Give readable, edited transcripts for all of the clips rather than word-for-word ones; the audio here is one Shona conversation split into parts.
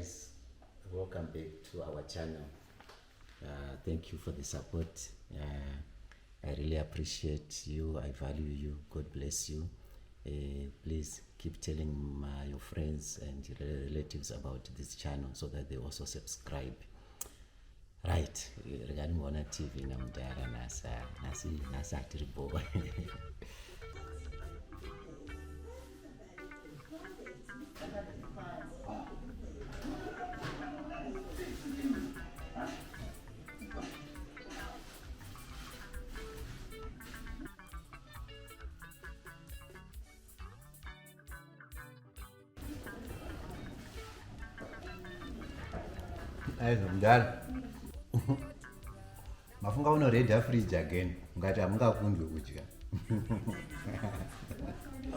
guys, welcome back to our channel. Thank you for the support. I really appreciate you. I value you. God bless you. Please keep telling your friends and relatives about this channel so that they also subscribe. Right, regarding Ona TV namudhara nasa nasi nasi atiri bho. Aizo mudhara. Mafunga unoredha fridge again. Ungati hamungakundwe kudya.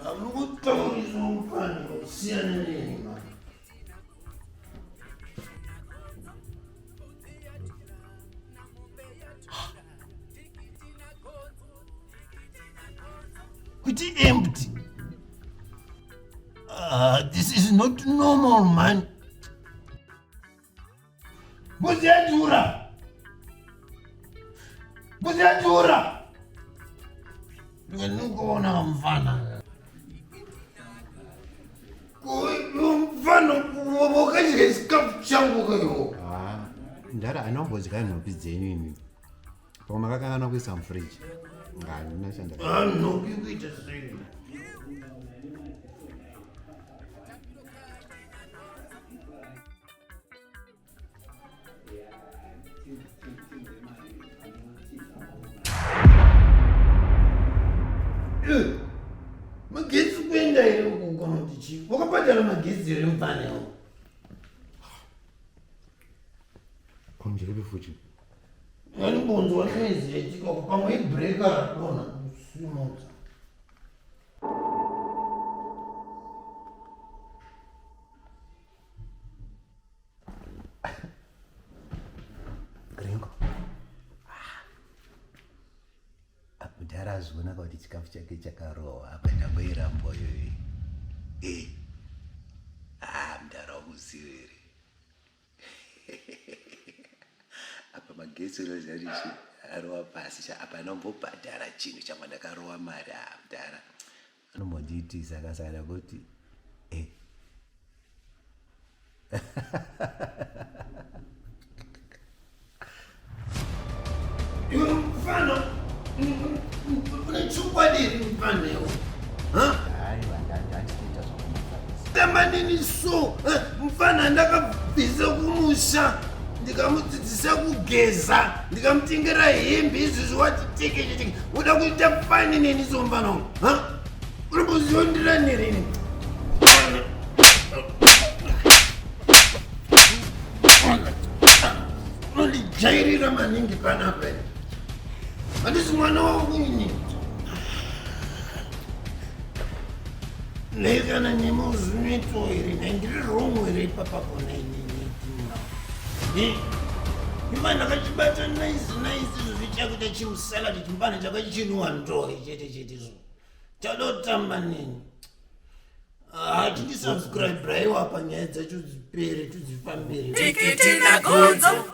Hamukutaurisa mufana kusiyana neni mani. Kuti empty. This is not normal, man. Mbuzi yadhura. Mbuzi yadhura. Ndinokuona mfana. Mfana wakadya chikafu changu kaiwo. Ah, ndara anombodya nhopi dzenyu imi. Pamwe makakanganwa kuisa mufridge. Handina chandaka. Ah, nhopi kuita sei? Magetsi kuenda here uku kana kuti chii? Wakabhadhara magetsi here mupfana iwe? Konjeripi futi? Vanongonzwa noise yaitika uku pamwe ibreaker radonha simudza. Gringo. Ah. Mudhara azviona kuti chikafu chake chakarohwa apa ndamboiramba iyoyi. Eh. Ah, mudhara wakuziva here? Apa magetsi unoziva kuti arova pasi cha apa anombobhadhara chinhu chamwa ndakarowa mari ah mudhara. Anombondiitisa akasara kuti eh. Iwe mfana une chokwadi here mfana iwe? Aiwa, ndandikuita zvakunofarisa. Tamba neni so mfana ndakabvisa kumusha ndikamudzidzisa kugeza ndikamutengera hembe izvozvi wati teke teke uda kuita fani neni so mfana wangu unomboziva ndirani rini? Unondijairira maningi panapa handisi mwana wangu ini. Nei kana nemuzvinoitwa here? Nei ndiri wrong here ipapapo? Nei imba ndakachibata nice nice izvozvi chakuita chimusalad chimbana chakachinwa ndohe chete chete zvo chadotamba neni. Hatindisubscribe raiwa pa nyaya dzacho dzipere tudzifambire. Tikiti nagonzo.